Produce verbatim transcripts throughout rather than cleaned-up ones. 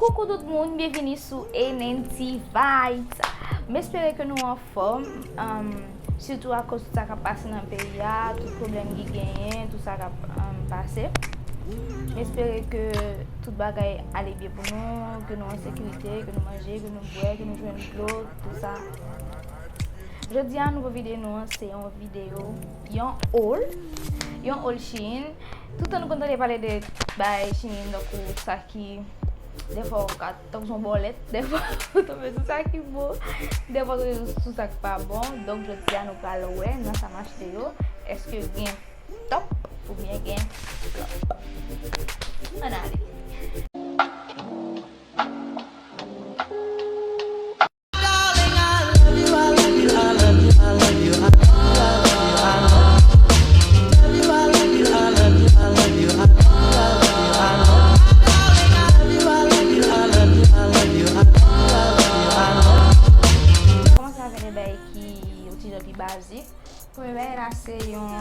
Coucou tout moun, byenvini sou N N T Vibes. M espere ke nou anfòm, um, sitou akoz tout sa k ap pase nan peyi a, tout pwoblèm ki genyen, tout sa k ap, um, pase. M espere ke tout bagay ale byen pou nou, ke nou an sekirite, ke nou manje, ke nou bwè, ke nou jwenn dlo, tout sa. Jodi a, nouvo videyo nou an, se yon videyo, yon haul, yon haul Shein. Toutan nou konn tande pale de bagay Shein, tankou sa ki, dèfwa ou ka, tankou se yon bòlèt, dèfwa ou tonbe sou sa ki bon, dèfwa ou tonbe sou sa ki pa bon. Donk, jodi a, nou pral wè nan sa m achte yo, èske gen top oubyen gen flop. Ann ale. Kòmanse avèk de bagay ki yon ti jan pi bazik. Premye bagay la se yon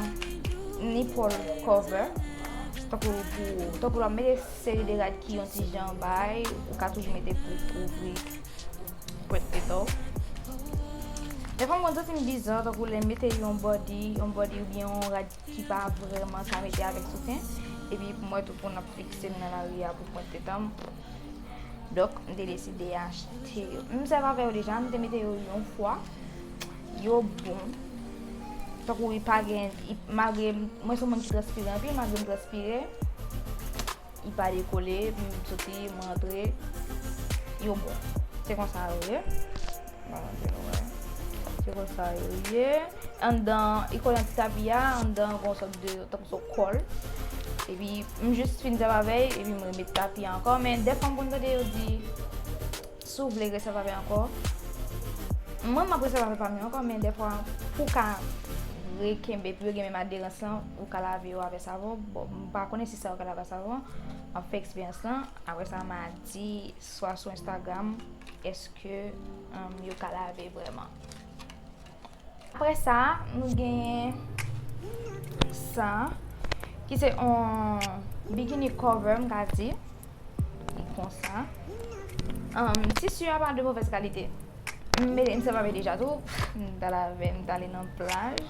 nipple cover. Tankou pou, tankou lè w ap mete seri de rad ki yon ti jan bay, ou ka toujou mete pou kouvri pwent tete w. Dèfwa m konn santi m biza, tankou lè m mete yon body, yon body oubyen yon rad ki pa vrèman ka mete avèk soutyen. Epi m wè tout moun ap fikse m nan lari a pou pwent tete m. Donk, m te deside achte yo. M sèvi avè yo deja, m te mete yo yon fwa. Yo bon. Tankou li pa gen, li, malgre mwen se yon moun ki transpire anpil, malgre m transpire, li pa dekole, m soti, m rantre, yo bon. Se konsa yo ye. Bon, antre nou wè. Se konsa yo ye. Anndan, li kole an ti tapi a, anndan gon sòt de, tankou se kòl. Epi, m jis fin sèvi avè l, epi m remèt tapi a ankò. Men dèfwa m konn tande yo di, si w vle resèvi avè l ankò, mwen, m ap resèvi avè pa m yo ankò, men dèfwa, pou w ka rekenbe, pou yo gen menm aderans lan, ou ka lave yo avè savon. Bon, m pa konnen si sa yo ka lave ak savon. M ap fè eksperyans lan. Apre sa, m a di, swa sou Instagram, èske, um, yo ka lave vrèman. Apre sa, nou genyen sa, ki se yon bikini cover, m ka di. Li konsa. Um, tisi a pa de movèz kalite. M mete, m sèvi avè l deja tou. M t al avè, m t ale nan plaj.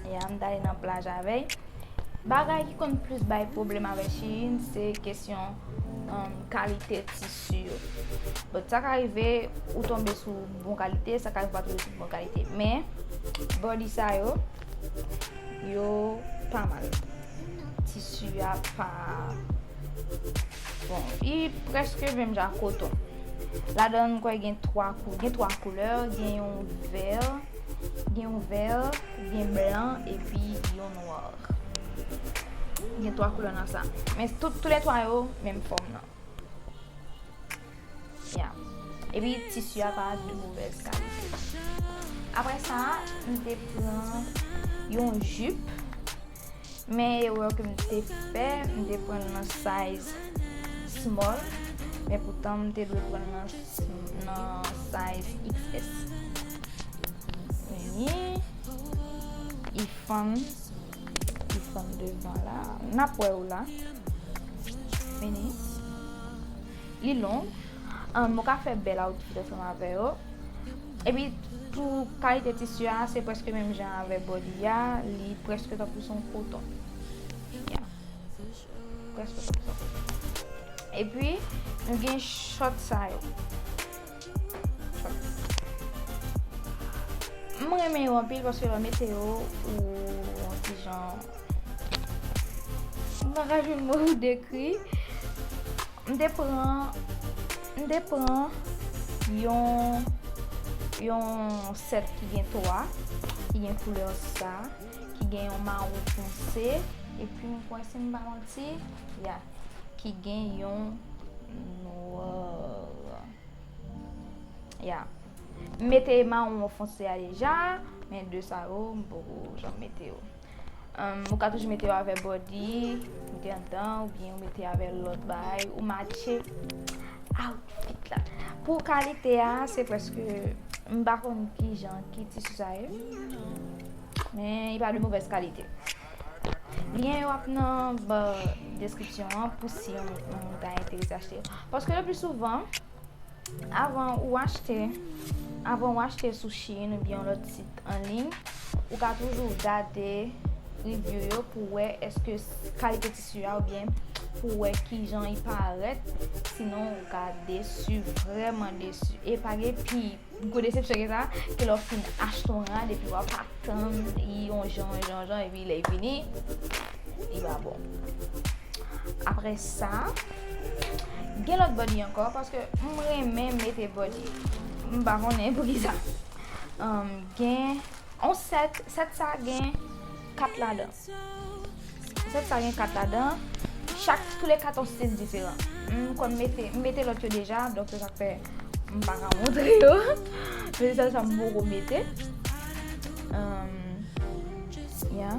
Ya, m t ale nan plaj avè l. Bagay ki konn plis bay pwoblèm avè Shein, se kesyon, um, kalite tisi yo. Bon, sa ka rive ou tonbe sou bon kalite, sa ka rive ou pa tonbe sou bon kalite. Men, body sa yo, yo pa mal. Tisi a pa, bon, li prèske menm jan ak koton. Ladan l, m kwè gen twa kou-, gen twa koulè, gen yon vè, gen yon vè, gen blan, epi yon nwa. Gen twa koulè nan sa. Men tout, toulètwa yo, menm fòm nan. Ya. Epi tisi a pa de movèz kalite. Apre sa, m te pran yon jip. Men erè ke m te fè, m te pran l nan size small, men poutan m te dwe pran l nan, nan size X S. Vini, li fann, li fann devan la. N ap wè w la. Vini. Li long. An, ou ka fè bèl outfit ansanm avè yo. Epi, pou kalite tisi a, se prèske menm jan avè body a, li prèske tankou se yon koton. Ya. Prèske tankou se yon koton. Epi, nou gen short sa yo. Short. M renmen yo anpil paske lè w mete yo, ou yon ti jan, m pa ka jwenn mo pou dekri. M te pran, m te pran yon, yon sèt ki gen twa, ki gen koulè sa, ki gen yon mawon fonse, epi m kwè, si m pa manti, ya, ki gen yon nwa. Ya. M mete mawon fonse a deja, men de sa yo, m poko janm mete yo. Em, ou ka toujou mete yo avè body, mete anndan, oubyen ou mete avè lòt bagay, ou matche outfit la. Pou kalite a, se prèske, m pa konn ki jan, ki tisi sa ye, men li pa de movèz kalite. Lyen yo ap nan ba deskripsyon an pou si yon moun ta enterese achte yo. Paske le pli souvan, avan ou achte, avan ou achte sou Shein oubyen yon lòt sit an liy, ou ka toujou gade review yo pou wè èske kalite tisi a oubyen pou wè kijan li parèt. Sinon, ou ka desi, vrèman desi. E pa gen pi gwo desepsyon ke sa, ke lè w fin achte yon rad epi w ap atann li yon jan, yon jan, yon jan, epi lè l vini, li pa bon. Apre sa, gen lòt body ankò, paske m renmen mete body. M pa konnen poukisa. Um, gen yon sèt, sèt sa gen kat ladan. Sèt sa gen kat ladan. Chak, tou le kat yon stil diferan. M konn mete, m mete lòt yo deja, donk se sa k fè m pa ka montre yo. Men se sèl sa m poko mete. Um, yeah.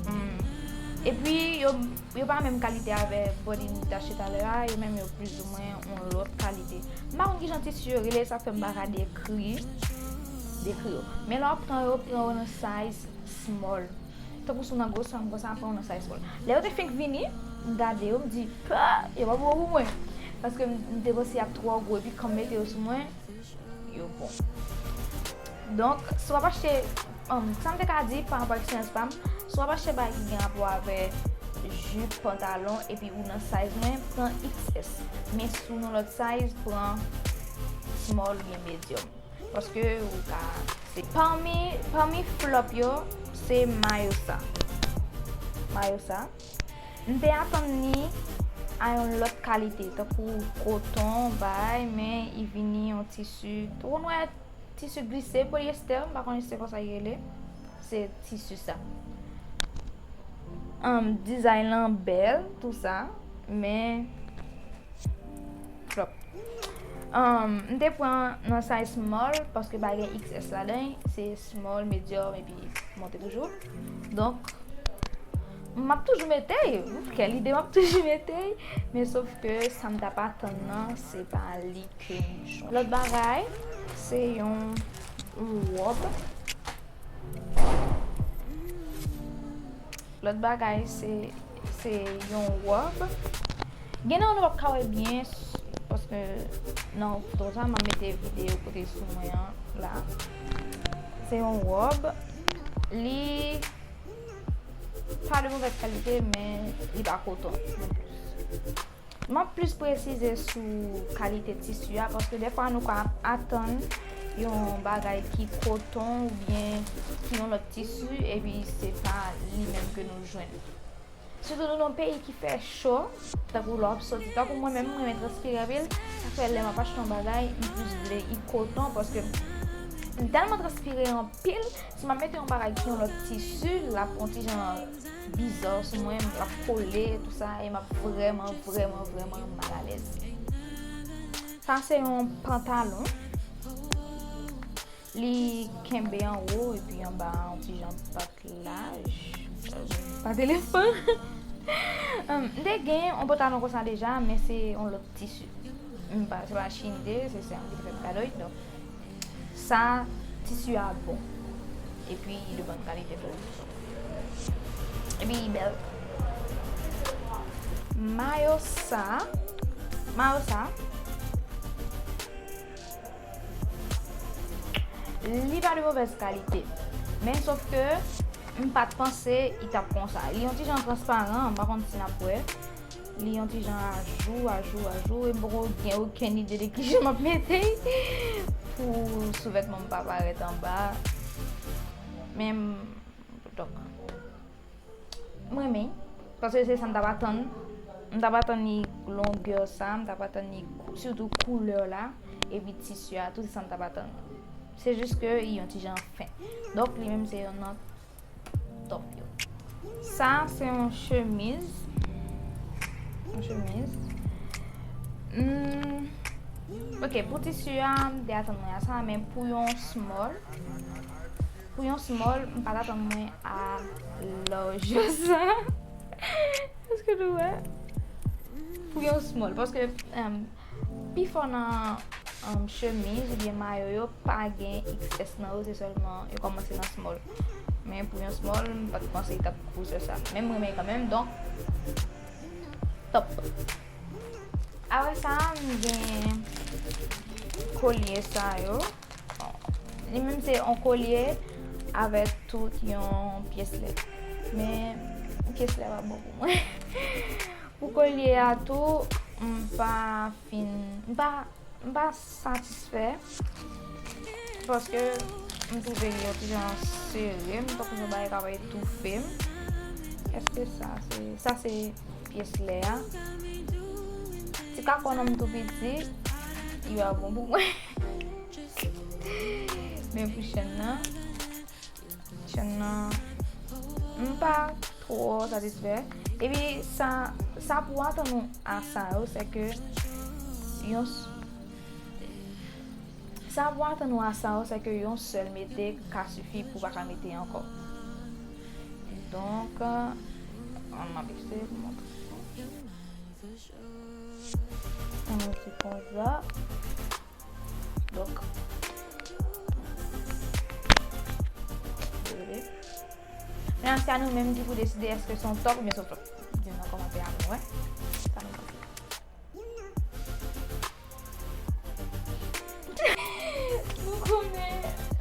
Mm. Epi, yo, yo pa menm kalite avè body m t achte talè a, yo menm yo plizoumwen yon lòt kalite. M pa konn kijan tisi yo rele, sa fè m pa ka dekri, dekri yo. Men lè w ap pran yo, pran yo nan size small. Tankou si w nan gwosè m konsa, pran yo nan size small. Lè yo te fenk vini, m gade yo, m di, pa, yo pa bon pou mwen. Paske m, m te panse y ap twò gwo, epi kan m mete yo sou mwen, yo bon. Donk, si w ap achte, um, sa m te ka di pa rapò a eksperyans pa m, si w ap achte bagay ki gen rapò avè jip, pantalon, epi ou nan size mwen, pran X S. Men si w nan lòt size, pran small oubyen medium. Paske ou ka, se pami, pami flop yo, se mayo sa. Mayo sa. M te atann li a yon lòt kalite, tankou koton, bay, men li vini yon tisi, ou konn wè tisi glise, polyester, m pa konnen si se konsa li rele. Se tisi sa. Um, dizay lan bèl, tou sa, men flop. Um, m te pran nan size small, paske pa gen X S ladan, se small, medium, epi monte toujou. Donk, m ap toujou mete l. Kèl ide, m ap toujou mete l. Men sof ke sa m t ap atann nan, se pa li ke m jwenn. Lòt bagay, se yon wòb. Lòt bagay, se, se yon wòb. Gen nan nou p ap ka wè byen, paske nan foto sa, m ap mete videyo kote sou mwen an la. Se yon wòb. Li pa de movèz kalite, men li pa koton non plis. M ap plis presize sou kalite tisi a, paske dèfwa nou ka atann yon bagay ki koton oubyen ki yon lòt tisi, epi se pa li menm ke nou jwenn. Sitou nou nan peyi ki fè cho, tankou lè w ap soti, tankou mwen menm, mwen renmen transpire anpil, sa fè lè m ap achte yon bagay, m plis vle li koton, paske m tèlman transpire anpil, si m ap mete yon bagay ki yon lòt tisi, l ap yon ti jan biza sou mwen, l ap kole, tou sa, e m ap vrèman, vrèman, vrèman malalèz. Sa se yon pantalon. Li kenbe anwo, epi anba a yon ti jan pat laj. Pa telefòn. Um, m te gen yon pantalon konsa deja, men se yon lòt tisi. M pa, se pa Shein li te ye, se sè m ki te fè m kado l. Donk, sa, tisi a bon. Epi, li de bòn kalite tou. Epi, li bèl. Mayo sa, mayo sa, li pa de movèz kalite. Men, sof ke, m pa t panse li t ap konsa. Li yon ti jan transparan, m pa konn si n ap wè. Li yon ti jan ajou, ajou, ajou, e m poko gen okenn ide de kijan m ap mete l pou souvètman m pa parèt anba. Men, m, donk, m renmen l, paske se sa m t ap atann. M t ap atann li longè sa, m t ap atann li kou-, sitou koulè la, epi tisi a, tout se sa m t ap atann. Se jis ke li yon ti jan fen. Donk, li menm se youn nan top yo. Sa, se yon chemiz. Yon chemiz. Hmm. Ok, pou tisi a, m te atann mwen a sa, men pou yon small, pou yon small, m pa t atann mwen a lajè sa. Èske nou wè? Pou yon small, paske, um, pifò nan, um, chemiz oubyen mayo yo pa gen X S nan yo, se sèlman yo kòmanse nan small. Men pou yon small, m pa t panse li t ap gwosè sa. Men m renmen kanmenm, donk, top. Apre sa, m gen kolye sa yo. Li menm se yon kolye avèk tout yon pyès lè. Men pyès lè pa bon pou mwen. Pou kolye a tou, m pa fin, m pa, m pa satisfè. Paske m twouve li yon ti jan sere, m tankou yon bagay k ap etoufe m. Èske sa se, sa se pyès lè a? Ti kakò nan m tou piti, li pa bon pou mwen. Men pou chèn nan, chèn nan, m pa twò satisfè. Epi sa, sa pou atann ou a sa yo, se ke yon s-, sa pou atann ou a sa yo, se ke yon sèl mete ka sifi pou pa ka mete ankò. Donk, euh, m ap eseye pou montre. Ann mete konsa. Donk, dezole. Menm se a nou menm ki pou deside èske se yon top oubyen se yon flop. Di m nan kòmantè a pou nou wè sa nou panse. Nou konnen,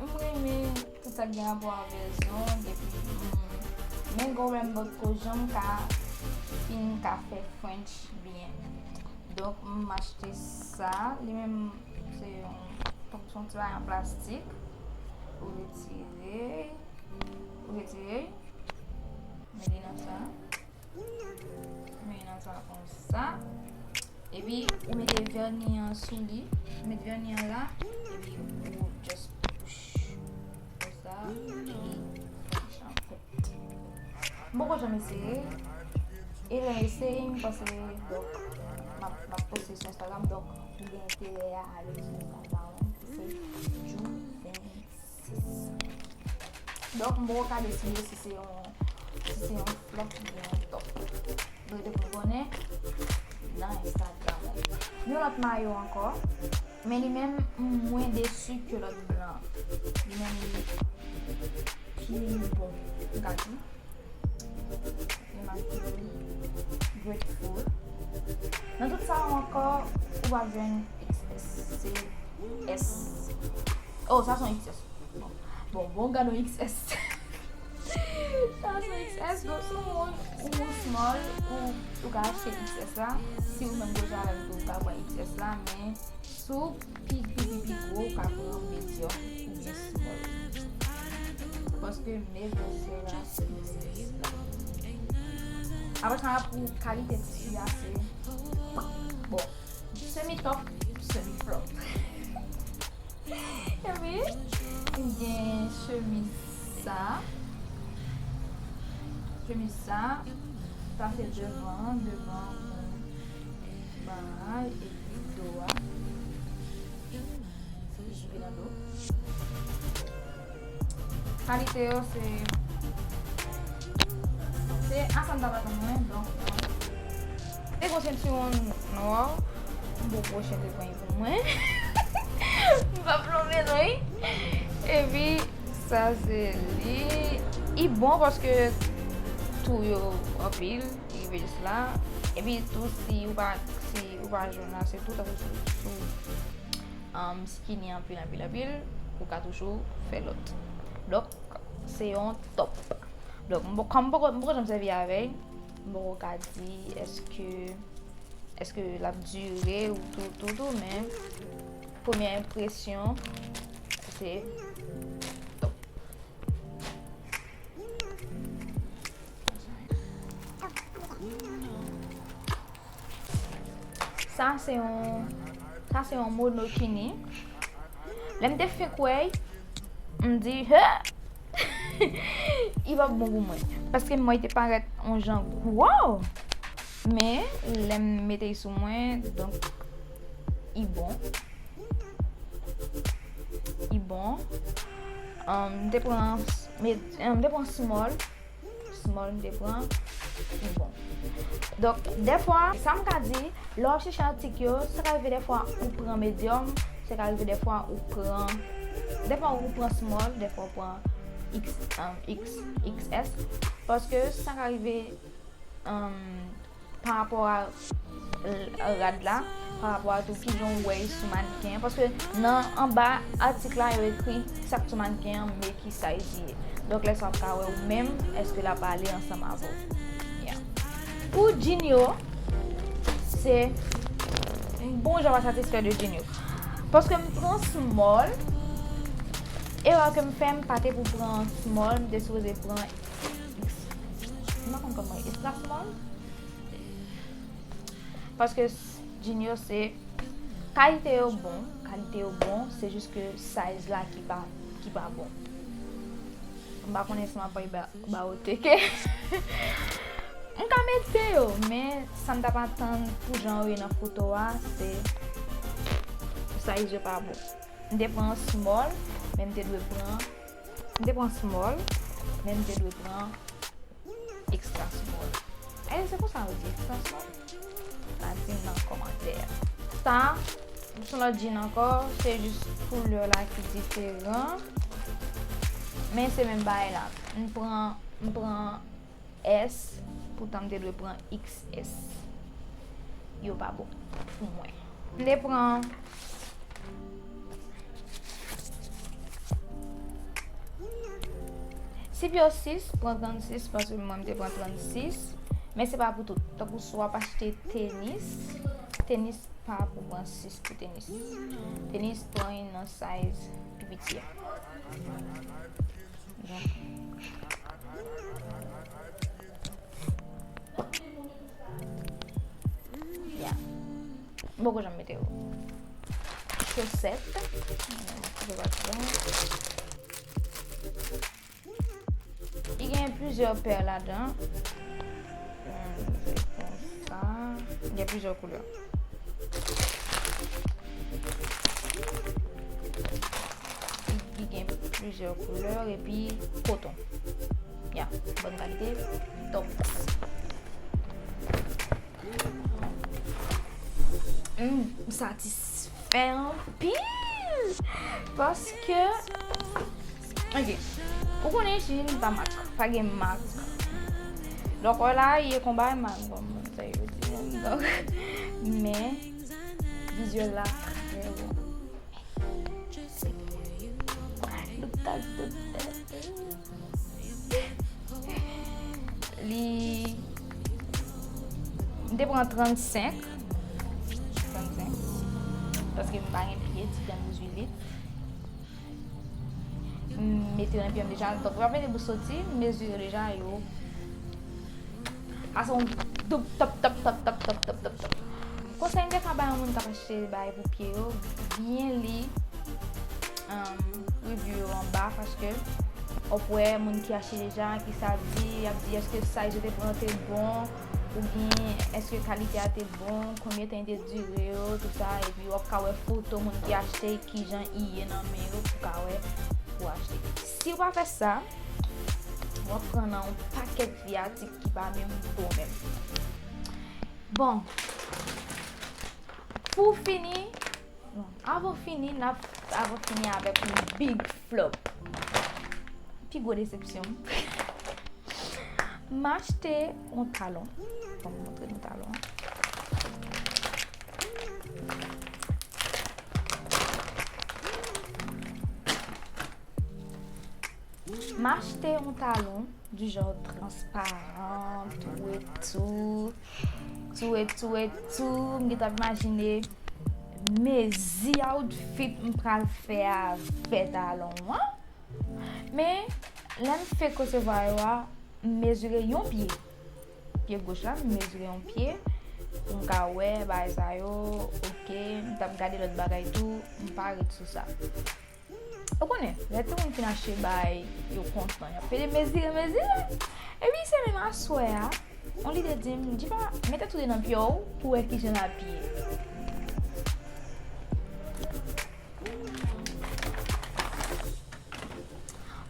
m renmen tout sa k gen rapò avè zong, epi, mm, men gon menm bòt ko janm ka fin ka fè French byen. Donk, m achte sa. Li menm, se yon, se yon ti bagay an plastik. Ou retire, ou retire. Mete nan sa. Mete nan sa konsa. Epi, ou mete vèni an sou li. Ou mete vèni an la. Epi, ou just push. Konsa, epi fè chanpwèt. M poko janm eseye. E lè eseye, m panse, donk, m ap, m ap poste sou Instagram, donk, ou gen enterè a ale sou Instagram, se Ju vennsis. Donk, m poko ka deside si se yon, si se yon flop oubyen yon top. Rete pou konnen nan Instagram. Yon lòt mayo ankò. Men li menm, m mwen desi ke lòt blan. Li menm, li pi bon. Gade. Li make Grateful. Nan tout sa yo ankò, ou p ap jwenn X S. Se S. Oh, sa se yon X S. Bon, bon, bon, gade yon X S. Sa se yon X S. Donk, si w yon, yon small, ou, ou ka achte X S la. Si ou menm gwo avè m tou, ou ka pran X S la, men si w pi, pi, pi, pi gwo, ou ka pran medium oubyen small. Paske m evre se la, se la. Apre sa, pou kalite tisi a, se, bon, semi top, semi flop. Epi, m gen chemiz sa. Chemiz sa, sa se devan, devan, bagay, epi do a. Jipe nan do. Kalite yo se, se Asan Tabaton mwen, donk, se gon sentiwon nwa, m poko chèche pran pou mwen. M p ap lonmen non, wi. Epi, sa se li. Li bon paske tou yo anpil, li rive jis la. Epi tou, si ou pa, si ou pa jwenn ase tou, tankou sou, sou, um, skinny anpil, anpil, anpil, ou ka toujou fè lòt. Donk, se yon top. Donk, m poko, m poko, m poko janm sèvi avè l. M poko ka di èske, èske l ap dire ou tou, tou, tou, men premyè enpresyon, se top. Sa se yon, sa se yon monokini. Lè m te fenk wè l, m di, "Hè!" Li p ap bon pou mwen. Paske m wè l te parèt yon jan gwo. Men, lè m mete l sou mwen, donk, li bon. Li bon. Um, m te pran, m te pran small. Small m te pran, li bon. Donk, dèfwa, sa m ka di, lè w ap chèche atik yo, sa ka rive dèfwa ou pran medium, sa ka rive dèfwa ou pran, dèfwa ou pran small, dèfwa ou pran X, um, X, X S, paske sa ka rive, um, pa rapò a, l-, rad la, pa rapò a tou kijan w wè l sou mannequin an, paske nan anba atik la, yo ekri sa k sou mannequin an, men ki size li ye. Donk, lè sa w ap ka wè ou menm, èske l ap ale ansanm avè w. Yeah. Pou jean yo, se, m bon jan pa satisfè de jean yo. Paske m pran small, erè ke m fè, m pa te pou pran small, m te sipoze pran X. M pa konn kòman, extra small? Paske s-, jean yo se, kalite yo bon, kalite yo bon, se jis ke size la ki pa, ki pa bon. M pa konnen si m ap bay ba, ba yo teke. M ka mete yo, men sa m t ap atann pou jan yo ye nan foto a, se size yo pa bon. M te pran small, men m te dwe pran, m te pran small, men m te dwe pran extra small. E se konsa yo di extra small? Pa di m nan kòmantè. Sa, se yon lòt jean ankò, se jis koulè la ki diferan. Men se menm bagay la. M pran, m pran S, poutan m te dwe pran X S. Yo pa bon pou mwen. M te pran Si w sis, pran trannsis, paske mwen m te pran trannsis, men se pa pou tout. Tankou si w ap achte tenis, tenis pa pou pran sis pou tenis. Tenis pran youn nan size pi piti a. Donk, yeah. M poko janm mete yo. Chosèt. Li gen plizyè pè ladan. Konsa. Li gen plizyè koulè. Li, li gen plizyè koulè epi koton. Ya, bòn kalite, top. Mm, m satisfè anpil. Paske, ok, ou konnen Chili pa mak, pa gen mak. Donk, wè la, ye konba e mak, bon, sa yo di menm, donk, men, vizyèl la, trè bon. Look at the bed. Li, m te pran trannsenk. Trannsenk. Paske m pa gen pye, ti grenn dizuit lit. M mete nan pye m deja. Donk, w ap mete pou soti, m mezire deja yo. Ase yon doup top, top, top. Konsèy m te ka bay yon moun k ap achte bagay pou pye yo, byen li, um, review yo anba, paske w ap wè moun ki achte deja, ki sa ap di, y ap di èske size yo te pran te bon, oubyen èske kalite a te bon, konbyen tan li te dire yo, tout sa, epi w ap ka wè foto moun ki achte, kijan i ye nan men yo, pou ka wè pou achte. Si w pa fè sa, w ap pran nan yon pakèt vyatik ki pa menm bon menm. Bon, pou fini, non, avan fini, n ap, avan fini avèk yon big flop. Pi gwo desepsyon m. M achte yon talon. Ban m montre nou talon an. M achte yon talon du genre transparan, tou e tou, tou e tou e tou. M gentan ap imajine mezi outfit m pral fè avè talon an. Men, lè m fek resevwa yo a, m mezire yon pye. Pye goch la, m mezire yon pye. Pou m ka wè bagay sa yo, ok, m t ap gade lòt bagay tou, m pa ret sou sa. Ou konnen, lè timoun fin achte bagay, yo kontan, y ap pede mezire, mezire. Epi se menm aswè a, yon lide di m, Diva, mete tou de nan pye w pou wè kijan l ap ye.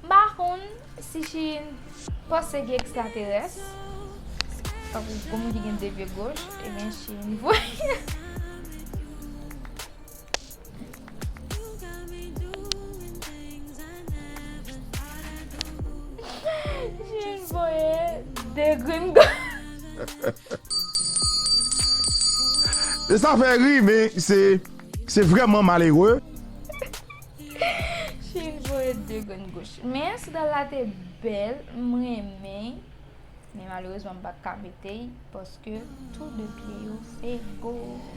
M pa konn si Shein panse gen ekstraterès, tankou gwo moun ki gen de pye goch, ebyen Shein voye. de grenn goch. E sa fè ri, men se, se vrèman malere. Chine voye de grenn goch. Men sandal la te bèl, m renmen. Men malerezman, m pa t ka mete l paske tou de pye yo se goch.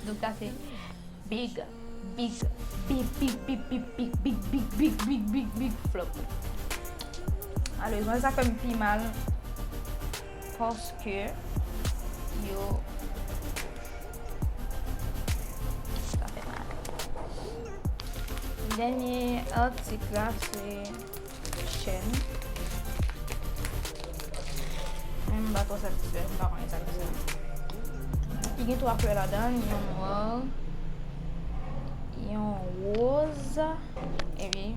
Donk sa se big, big, big, big flop. Malerezman, sa fè m pi mal paske yo, sa fè mal. Dènye atik la, se chèn. Men m pa twò satisfè, m pa konnen sa k fè. Li gen twa koulè ladan l, yon nwa, yon woz, epi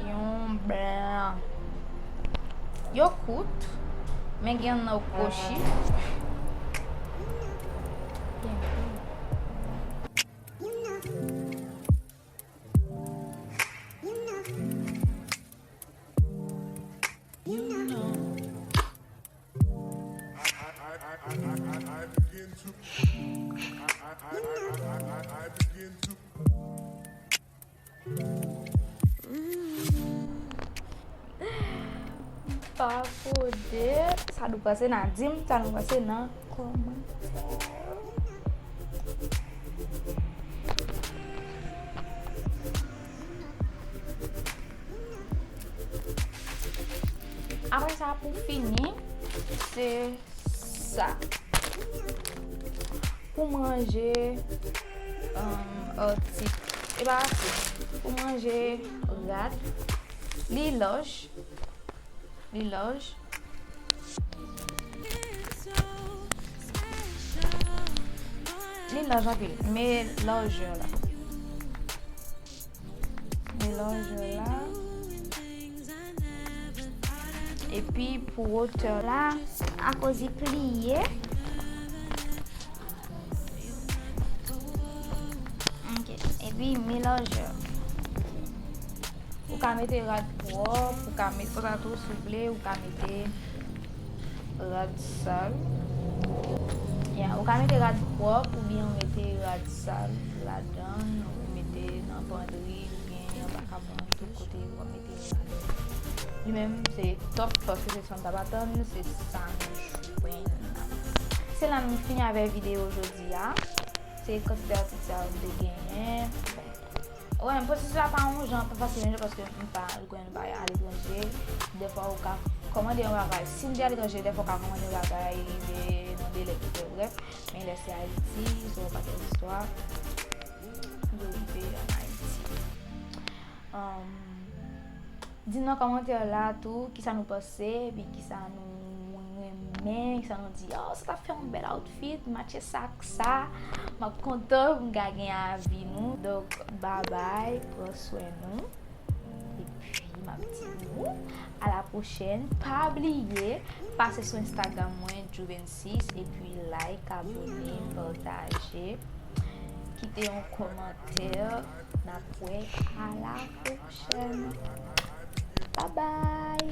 yon blan. Yo kout, men gen nan yo kwochi. Gen kout. Pa kode, sa nou panse nan, di m sa nou panse nan kòmantè. Apre sa, pou fini, se sa. Pou m ranje, um, atik, e pa atik, pou m ranje rad, li laj, li laj. Li laj anpil, men lajè la. Men lajè la. Epi pou wotè la, akoz li pliye. Ok. Epi men lajè. Ou ka mete rad pwòp, ou ka mete, konsa tou, si w vle, ou ka mete rad sal. Ya, ou ka mete rad pwòp oubyen ou mete rad sal ladan l, ou mete nan pandri oubyen anba kabòn, tout kote ou ap mete rad. Li menm, se top paske se sa n t ap atann, se sa nou jwenn. Se la m fini avèk videyo jodi a. Se kantite atik sa yo m te genyen. Bon. Wè, pwosesis la pa yon jan, pa fasil menm jan paske m pa, ou konnen nou pa aletranje. Dèfwa ou ka kòmande yon bagay. Si m te aletranje, dèfwa ou ka kòmande yon bagay, rive nan delè ki trè brèf. Men lè se Ayiti, se yon pakèt istwa. Yo rive ann Ayiti. Um, Di m nan kòmantè la tou, kisa nou panse, epi kisa nou renmen, kisa nou di, oh, sa t ap fè yon bèl outfit, matche sa ak sa. M ap kontan pou m ka gen avi nou. Donk, babay, pran swen nou. Epi, m ap di nou, a la pwochèn. Pa bliye, pase sou Instagram mwen, Juvensis, epi like, abone, pataje. Kite yon kòmantè. N ap wè a la pwochèn. Babay!